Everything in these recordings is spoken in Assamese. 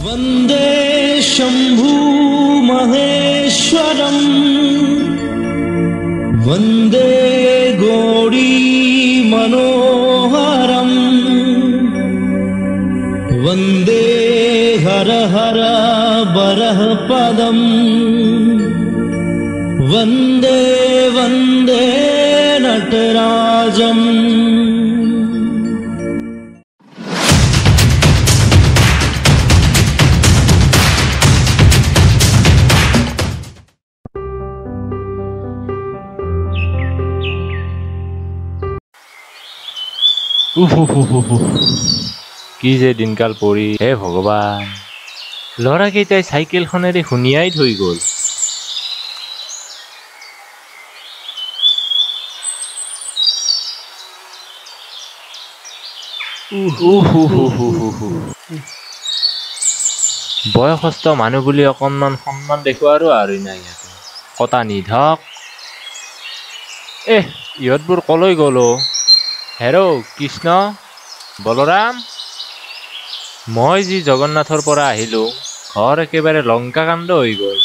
বন্দে শম্ভু মহেশ্বৰম বন্দে গৌৰী মনোহৰম বন্দে হৰ হৰ বৰহ পদম বন্দে বন্দে নটৰাজম। কি যে দিনকাল পৰি, হে ভগৱান! ল'ৰাকেইটাই চাইকেলখনেৰে খুন্দিয়াই থৈ গ'ল। বয়সস্থ মানুহ বুলি অকণমান সন্মান দেখুৱাৰো আৰু নাই ইহঁতে। কটা নিধক। এহ, ইহঁতবোৰ কলৈ গ'ল অ'? হেৰৌ কৃষ্ণ, বলৰাম, মই যি জগন্নাথৰ পৰা আহিলোঁ, ঘৰ একেবাৰে লংকাকাণ্ড হৈ গ'ল।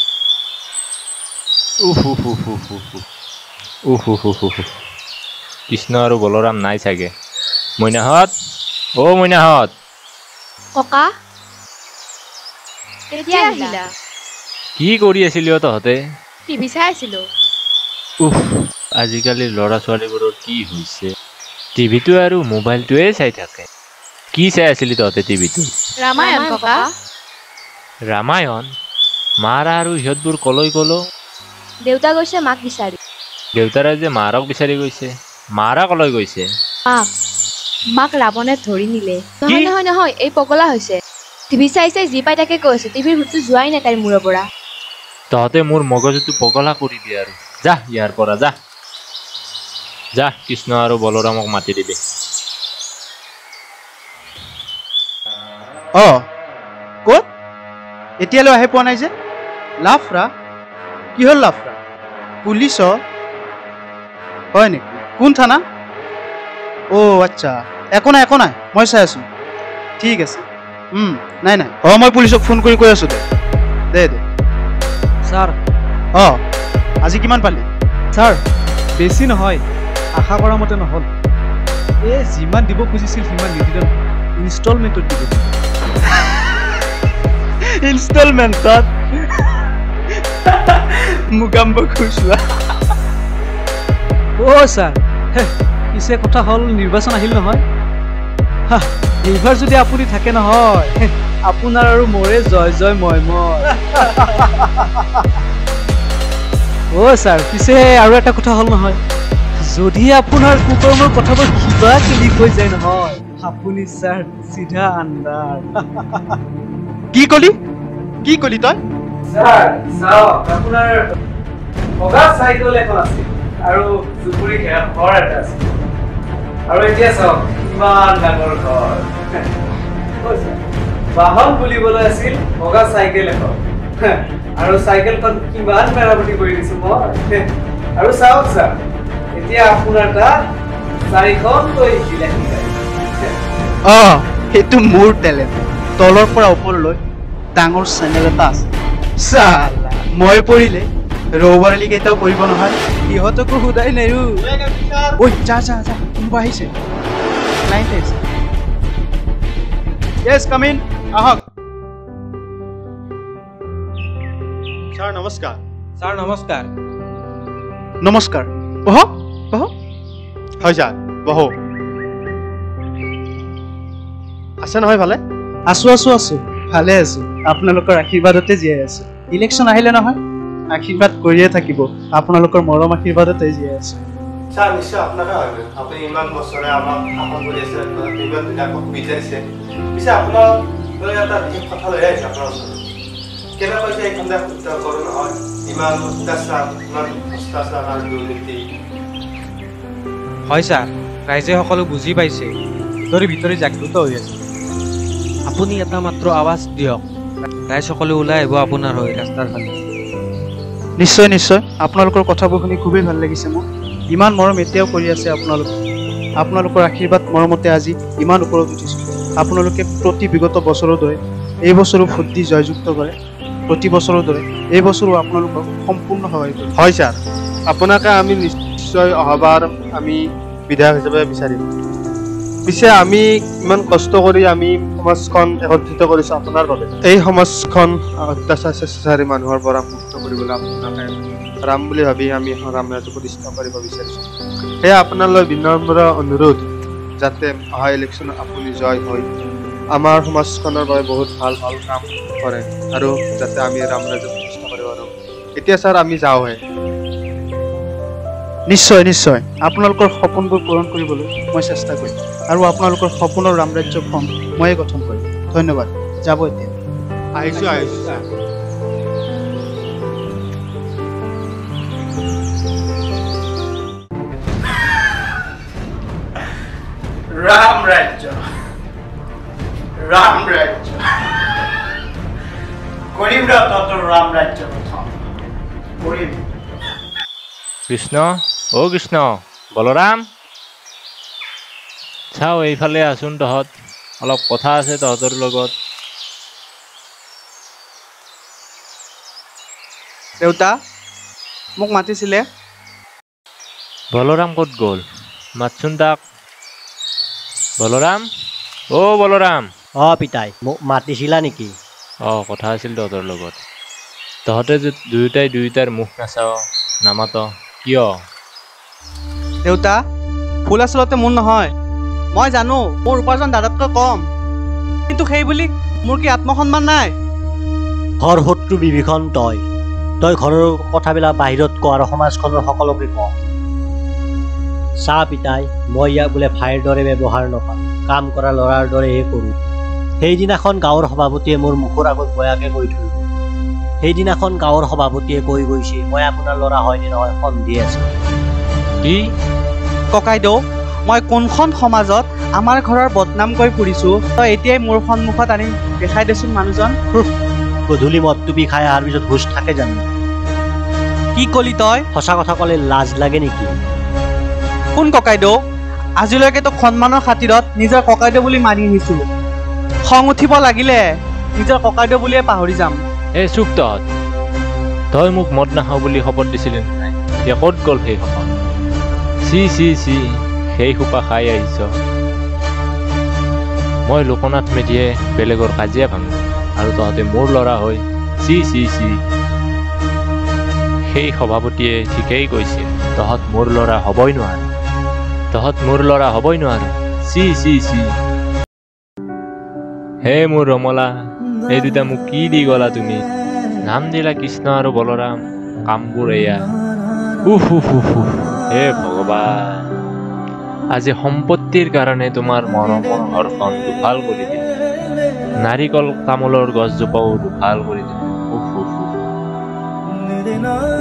উফ উফ উফ উফ উফ উফ উফ উফ উফ। কৃষ্ণ আৰু বলৰাম নাই চাগে। মইনাহঁত, অ' মইনাহঁত। ককা, কেতিয়া আহিলা? কি কৰি আছিলি অ' তহঁতে? টিভি চাই আছিলো। উফ, আজিকালি ল'ৰা ছোৱালীবোৰৰ কি হৈছে, টিভিটো আৰু মোবাইলটোৱে চাই থাকে। কি চাই আছিলি তহঁতে টিভিটো? ৰামায়ণ ককা। ৰামায়ণ? মাৰা আৰু ইহঁতবোৰ কলৈ গ'ল? দেউতা গৈছে মাক বিচাৰি। দেউতাৰে যে মাৰক বিচাৰি গৈছে, মাৰা কলৈ গৈছে? মাক মাক ৰাৱণে ধৰি নিলে। নহয় নহয় নহয়, এই পগলা হৈছে। টিভি চাই চাই যি পাই তাকে কৈ আছে। টিভিৰ ভূতটো যোৱাই নাই তাইৰ মূৰৰ পৰা। তহঁতে মোৰ মগজুটো পগলা কৰিবি আৰু। যা ইয়াৰ পৰা, যা যা, কৃষ্ণ আৰু বলৰামক মাতি দিবি। অ ক'ত এতিয়ালৈ আহি পোৱা নাই যে? লাফৰা? কিহৰ লাফৰা? পুলিচৰ? হয় নেকি? কোন থানা? অ' আচ্ছা, একো নাই একো নাই, মই চাই আছোঁ। ঠিক আছে। নাই নাই, অঁ মই পুলিচক ফোন কৰি কৈ আছোঁ। দে দে দে। ছাৰ। অঁ, আজি কিমান পালি? ছাৰ বেছি নহয়, আশা কৰা মতে নহ'ল। এই যিমান দিব খুজিছিল সিমান নিদিলে, ইনষ্টলমেণ্টত দিব। ইনষ্টলমেণ্টত? মুগাম্ব খুচুৱা। অ' ছাৰ, পিছে কথা হ'ল নিৰ্বাচন আহিল নহয়। এইবাৰ যদি আপুনি থাকে নহয়, আপোনাৰ আৰু মোৰে জয় জয় ময় ময়। অ' ছাৰ, পিছে আৰু এটা কথা হ'ল নহয়, যদি আপোনাৰ কুকৰ্মৰ কথাবোৰ কিবা ক্লিক হৈ যায় নহয়, আপুনি ছাৰ চিধা আন্দাৰ। কি কলি? কি কলি তই? ছাৰ চাওক, আপোনাৰ বগা চাইকেল এখন আছিল আৰু জুপুৰি ঘৰ এটা আছিল, আৰু এতিয়া চাওক ইমান ডাঙৰ ঘৰ। বাহন বুলিবলৈ আছিল বগা চাইকেল এখন, আৰু চাইকেলখন কিমান মেৰামতি কৰি দিছো মই। আৰু চাওক ছাৰ, এতিয়া আপোনাৰ তাত চাৰিখনকৈ বিলাসী গাড়ী। অঁ, সেইটো মোৰ টেলেণ্ট। তলৰ পৰা ওপৰলৈ ডাঙৰ চেনেল এটা আছে। চালা, মই পৰিলে ৰৌবাৰালি কেইটাও পৰিব নহয়, সিহঁতকো সোধাই নেৰো। ঐ যা যা যা, কোনোবা আহিছে, ক্লাইণ্ট আহিছে। য়েছ, কাম ইন, আহক। ছাৰ নমস্কাৰ। ছাৰ নমস্কাৰ। নমস্কাৰ, বহক বহক। হয় ছাৰ, বহো। আছে নহয় ভালে? আছো আছো আছো, ভালে আছো। আপোনালোকৰ আশীৰ্বাদতে জীয়াই আছো। ইলেকশ্যন আহিলে নহয়, আশীৰ্বাদ কৰিয়ে থাকিব। আপোনালোকৰ মৰম আশীৰ্বাদতে জীয়াই আছো। ছাৰ নিশ্চয় আপোনাকে ভাবিম, আপুনি ইমান বছৰে আমাক শাসন কৰি আছে, ইমান ধুনীয়াকৈ সুবিধা দিছে। পিছে আপোনাৰ এটা বিশেষ কথা লৈ আহিছে আপোনাৰ ওচৰত। কেনেকৈ যে এইখন দেশ উদ্ধাৰ কৰোঁ নহয়, ইমান অত্যাচাৰ, ইমান ভ্ৰষ্টাচাৰ আৰু দুৰ্নীতি। হয় ছাৰ, ৰাইজে সকলো বুজি পাইছে, ভিতৰি ভিতৰি জাগ্ৰত হৈ আছে। আপুনি এটা মাত্ৰ আৱাজ দিয়ক, ৰাইজ সকলো ওলাই আহিব আপোনাৰ হৈ ৰাস্তাৰ ফালে। নিশ্চয় নিশ্চয়, আপোনালোকৰ কথাবোৰ শুনি খুবেই ভাল লাগিছে মোৰ। ইমান মৰম এতিয়াও কৰি আছে আপোনালোকে। আপোনালোকৰ আশীৰ্বাদ মৰমতে আজি ইমান ওপৰত উঠিছোঁ। আপোনালোকে প্ৰতি বিগত বছৰৰ দৰে এই বছৰো ভোট দি জয়যুক্ত কৰে। প্ৰতি বছৰৰ দৰে এই বছৰো আপোনালোকক সম্পূৰ্ণ সহায় কৰিম। হয় ছাৰ, আপোনাকে আমি নিশ্চয় অহাবাৰ আমি বিধায়ক হিচাপে বিচাৰিম। পিছে আমি ইমান কষ্ট কৰি আমি সমাজখন একত্ৰিত কৰিছোঁ আপোনাৰ বাবে। এই সমাজখন অত্যাচাৰ স্বেচ্ছাচাৰী মানুহৰ পৰা মুক্ত কৰিবলৈ আপোনাকে ৰাম বুলি ভাবি আমি এখন ৰাম ৰাজ্য প্ৰতিষ্ঠা কৰিব বিচাৰিছোঁ। সেয়া আপোনালৈ বিনম্ৰ অনুৰোধ যাতে অহা ইলেকশ্যনত আপুনি জয় হৈ আমাৰ সমাজখনৰ বাবে বহুত ভাল ভাল কাম কৰে আৰু যাতে আমি ৰাম ৰাজ্য প্ৰতিষ্ঠা কৰিব পাৰোঁ। এতিয়া ছাৰ আমি যাওঁহে। নিশ্চয় নিশ্চয়, আপোনালোকৰ সপোনবোৰ পূৰণ কৰিবলৈ মই চেষ্টা কৰিম আৰু আপোনালোকৰ সপোনৰ ৰামৰাজ্যখন ময়ে গঠন কৰিম। ধন্যবাদ, যাব এতিয়া। আহিছোঁ আহিছোঁ ছাৰ। ৰাম ৰাজ্য, ৰাম ৰাজ্য কৰিম ৰ, তহঁতৰ ৰাম ৰাজ্য গঠন কৰিম। কৃষ্ণ, অ কৃষ্ণ, বলৰাম, চাওঁ এইফালে আছোন তহঁত, অলপ কথা আছে তহঁতৰ লগত। দেউতা, মোক মাতিছিলে? বলৰাম ক'ত গ'ল? মাতচোন তাক। বলৰাম, অ বলৰাম। অ পিতাই, মোক মাতিছিলা নেকি? অ, কথা আছিল তহঁতৰ লগত। তহঁতে যে দুয়োটাই দুয়োটাৰ মুখ নাচাৱ, নামাত কিয়? দেউতা, ভুল আচলতে মোৰ নহয়। মই জানো মোৰ উপাৰ্জন দাদাতকৈ কম, কিন্তু সেই বুলি মোৰ কি আত্মসন্মান নাই? ঘৰ শত্ৰু বিভীষণ তই, তই ঘৰৰ কথাবিলাক বাহিৰত ক আৰু সমাজখনৰ সকলোকে ক। চা পিতাই, মই ইয়াক বোলে ভাইৰ দৰে ব্যৱহাৰ নকৰোঁ, কাম কৰা ল'ৰাৰ দৰেহে কৰোঁ। সেইদিনাখন গাঁৱৰ সভাপতিয়ে মোৰ মুখৰ আগত বয়াকে কৈ থৈ গ'ল। সেইদিনাখন গাঁৱৰ সভাপতিয়ে কৈ গৈছে, মই আপোনাৰ ল'ৰা হয়নে নহয় সন্দেহ আছে। কি ককাইদেউ, মই কোনখন সমাজত আমাৰ ঘৰৰ বদনাম কৰি ফুৰিছোঁ, তই এতিয়াই মোৰ সন্মুখত আনি দেখাই দেচোন মানুহজন। গধূলি মদ টুপি খাই অহাৰ পিছত হুচ থাকে জানো? কি কলি তই? সঁচা কথা ক'লে লাজ লাগে নেকি? কোন ককাইদেউ? আজিলৈকে তোক সন্মানৰ খাতিৰত নিজৰ ককাইদেউ বুলি মানি আহিছোঁ। খং উঠিব লাগিলে নিজৰ ককাইদেউ বুলিয়ে পাহৰি যাম। এই চুপ তহঁত, তই মোক মদ নাখাওঁ বুলি শপত দিছিলি নাই? এতিয়া ক'ত গ'ল সেই শপত? চি চি চি, সেই সোপা খাই আহিছ। মই লোকনাথ মেধিয়ে বেলেগৰ কাজিয়া ভাঙো আৰু তহঁতে মোৰ ল'ৰা হৈ চি চি চি। সেই সভাপতিয়ে ঠিকেই কৈছিল, তহঁত মোৰ ল'ৰা হ'বই নোৱাৰ, তহঁত মোৰ ল'ৰা হ'বই নোৱাৰ। C C C. হে মোৰ ৰমলা, এই দুটা মোক কি দি গ'লা তুমি? নাম দিলা কৃষ্ণ আৰু বলৰাম, কামবোৰ এয়া। উফ উফ উফ উফ, হে ভগৱান, আজি সম্পত্তিৰ কাৰণে তোমাৰ মৰমৰ ঘৰখন দুফাল কৰি দিলে, নাৰিকল তামোলৰ গছজোপাও দুফাল কৰি দিলে। উফ উফ উফ,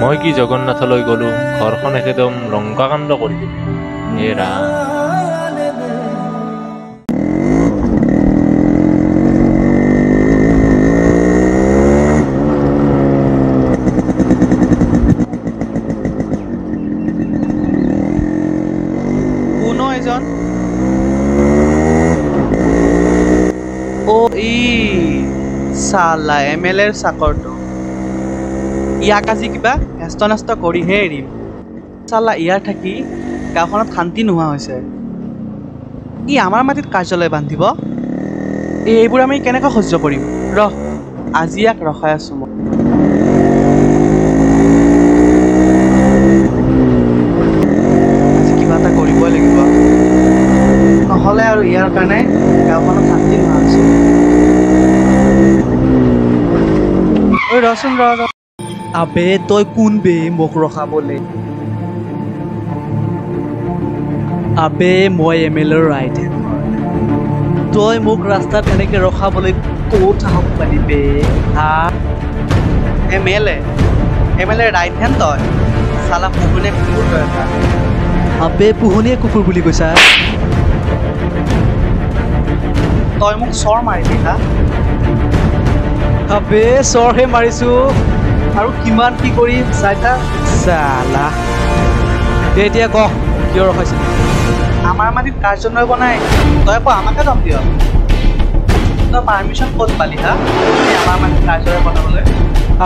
মই কি জগন্নাথলৈ গ'লো, ঘৰখন একদম লংকাকাণ্ড কৰি দিলে। হে ৰাম। কোন এজন? অ ই চালা এম এল এৰ চাকৰটো। ইয়াক আজি কিবা হেস্ত নষ্ট কৰিহে এৰিম। চালা ইয়াৰ থাকি গাঁওখনত শান্তি নোহোৱা হৈছে। ই আমাৰ মাটিত কাৰ্যালয় বান্ধিব, এইবোৰ আমি কেনেকৈ সহ্য কৰিম? ৰহ, আজি ইয়াক ৰখাই আছো মই। আজি কিবা এটা কৰিবই লাগিব, নহ'লে আৰু ইয়াৰ কাৰণে গাঁওখনত শান্তি নোহোৱা হৈছে। ঐ ৰচোন, ৰ ৰ। আবে তই কোন বে মোক ৰখাবলে? আবে মই এম এল এৰ ৰাইট হেণ্ড। তই মোক ৰাস্তাত এনেকে ৰখাবলৈ ক'ত সাহস পালি বে? হা, M L A, M L A right hand তই? চালা পোহনীয়া কুকুৰ তই এটা। আবে পোহনীয়া কুকুৰ বুলি কৈছা? তই মোক চৰ মাৰিলি হা? আবে চৰহে মাৰিছো, আৰু কিমান কি কৰিম চাই থাক। চালা দে এতিয়া ক, কিয় ৰখাইছিলি? আমাৰ মাটিত কাৰ্যালয় বনাই তই আকৌ আমাকে দম দিয়? তই পাৰ্মিশ্যন ক'ত পালি হা আমাৰ মানুহ ৰাইজৰে বনাবলৈ?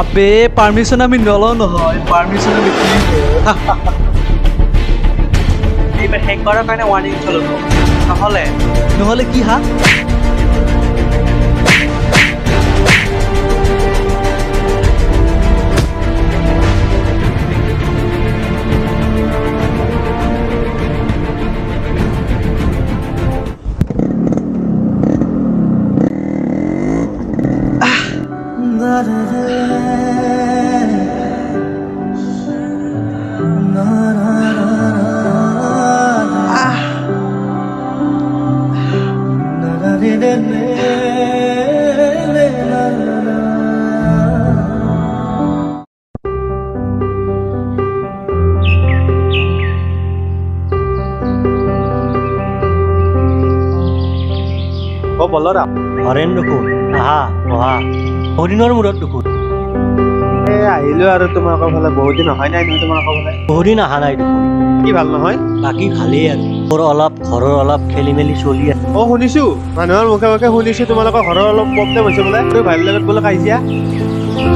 আবে পাৰ্মিশ্যন আমি নলওঁ নহয়, পাৰ্মিশ্যন আমি দিওঁ। এইবাৰ শেষবাৰৰ কাৰণে ৱাৰ্ণিং চলো, নহ'লে নহ'লে কি হা? অ বলৰাম, হৰেণ দেখোন, আহা অহা বহুদিনৰ মূৰত দেখোন। এ আহিলো আৰু তোমালোকৰ ফালে, বহুত দিন অহাই নাই নহয় তোমালোকৰ ফালে। বহুদিন অহা নাই দেখোন। কি ভাল নহয়? বাকী ভালেই আৰু, মোৰ অলপ ঘৰৰ অলপ খেলি মেলি চলি আছে। অ শুনিছো, মানুহৰ মুখে মুখে শুনিছো তোমালোকৰ ঘৰৰ অলপ প্ৰব্লেম হৈছে বোলে, তুমি ভাইৰ লগত বোলে কাজিয়া।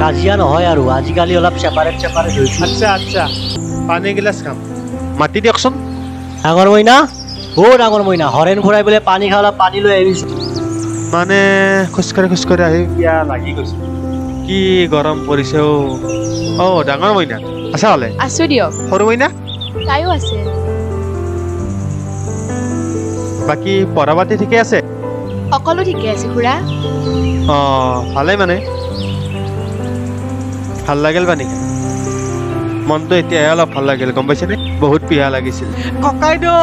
কাজিয়া নহয় আৰু, আজিকালি অলপ ছেপাৰেট ছেপাৰেট হৈছো। আচ্ছা আচ্ছা, পানী এগিলাচ খাম, মাতি দিয়কচোন। ডাঙৰ মইনা, অ ডাঙৰ মইনা, হৰেণ খুৰাই বোলে পানী খাই অলপ পানী লৈ আহিছো। মানে খোজকাঢ়ি খোজকাঢ়ি আহি পিয়াহ লাগি গৈছে, কি গৰম পৰিছে। অ অ ডাঙৰ মইনা আছা? হ'লে আছো দিয়ক। সৰু মইনা? তাইও আছে। বাকী পঢ়া পাতি ঠিকে আছে? সকলো ঠিকে আছে খুৰা। অ ভালেই, মানে ভাল লাগিল পানী খাই, মনটো এতিয়াহে অলপ ভাল লাগিল, গম পাইছেনে? বহুত পিয়াহ লাগিছিল। ককাইদেউ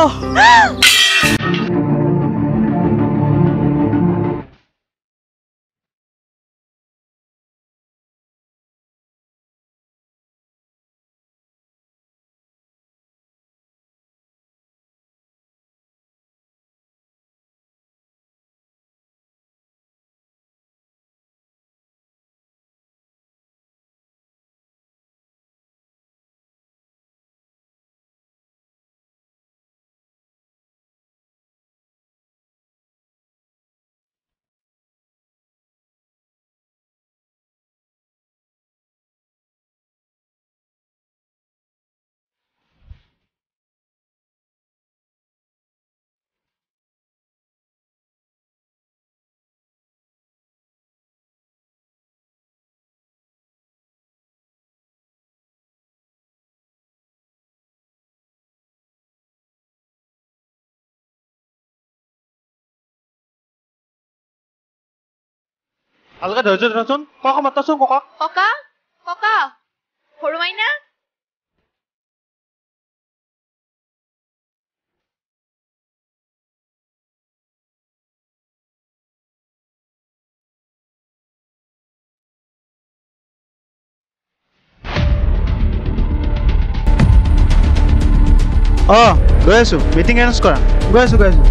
ভালকে ধৈৰ্য ধৰাচোন, ককা মাতাচোন, ককা। ককা, ককা, সৰু মাইনা। অ গৈ আছো, মিটিং এৰেঞ্জ কৰা। গৈ আছো গৈ আছো।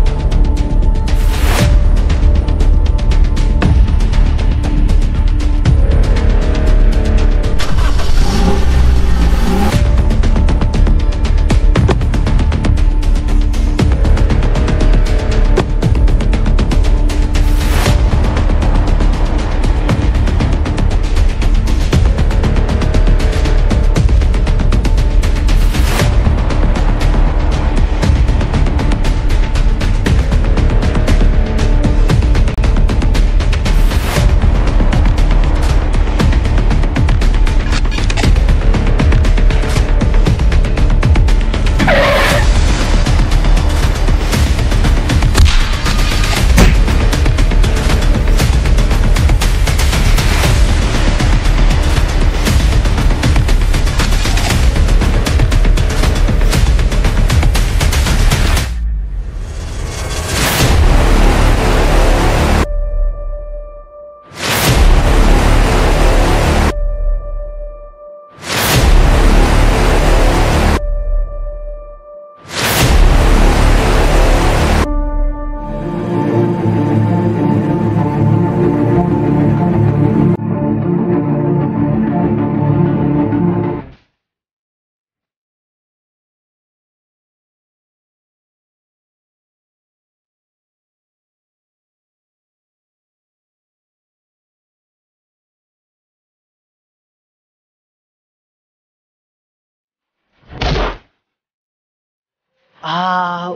আ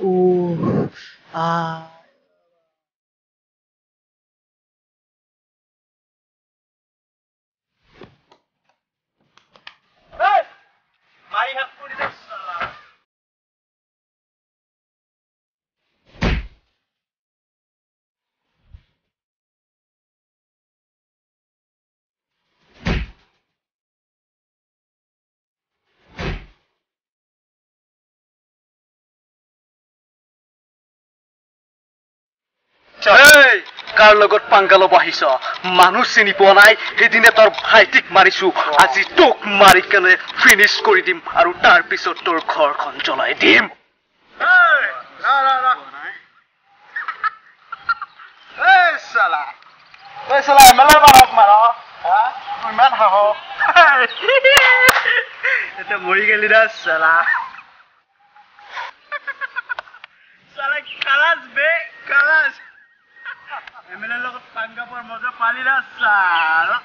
উ আ। কাৰ লগত পাংগা ল'ব আহিছ? মানুহ চিনি পোৱা নাই। সেইদিনা তোৰ ভাইটিক মাৰিছো, আজি তোক মাৰি কেনে ফিনিছ কৰি দিম আৰু তাৰ পিছত তোৰ ঘৰখন জ্বলাই দিম। ইমান সাহস, এতিয়া মৰি গেলি না চালা। চালা খালাচ বে খালাচ। এম এল এৰ লগত পাংগা পোৱাৰ মজা পালি না চালা।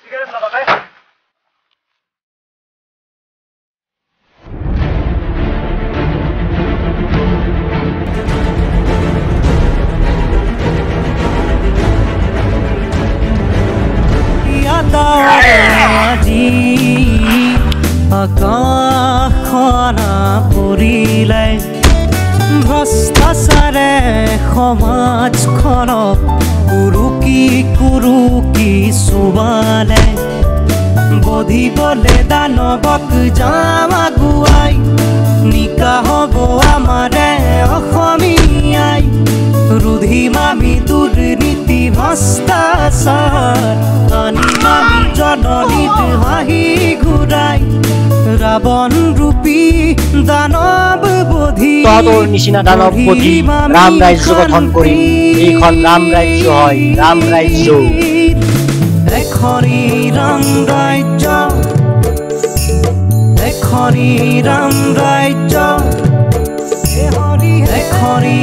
চিগাৰেট লগাবে। আজি আকাশনা পৰিলে ভ্ৰষ্টাচাৰে সমাজখনক কুৰুকি কুৰুকি চোবালে। বধিবলে দানৱক যাম আগুৱাই, নিকা হ'ব আমাৰে অসমীয়াই। ৰুধিম আমি দুৰ্নীতি ভ্ৰষ্টাচাৰ, আনিম আমি জননীৰ হাঁহি ঘূৰাই। ৰাৱণ ৰূপী দানৱ বধি তহঁতৰ নিচিনা দানৱ বধি ৰাম ৰাজ্য গঠন কৰিম। এইখন ৰাম ৰাজ্য হয়, ৰাম ৰাজ্য। এখনি ৰাম ৰাজ্য, এখনি ৰাম ৰাজ্য, এখনি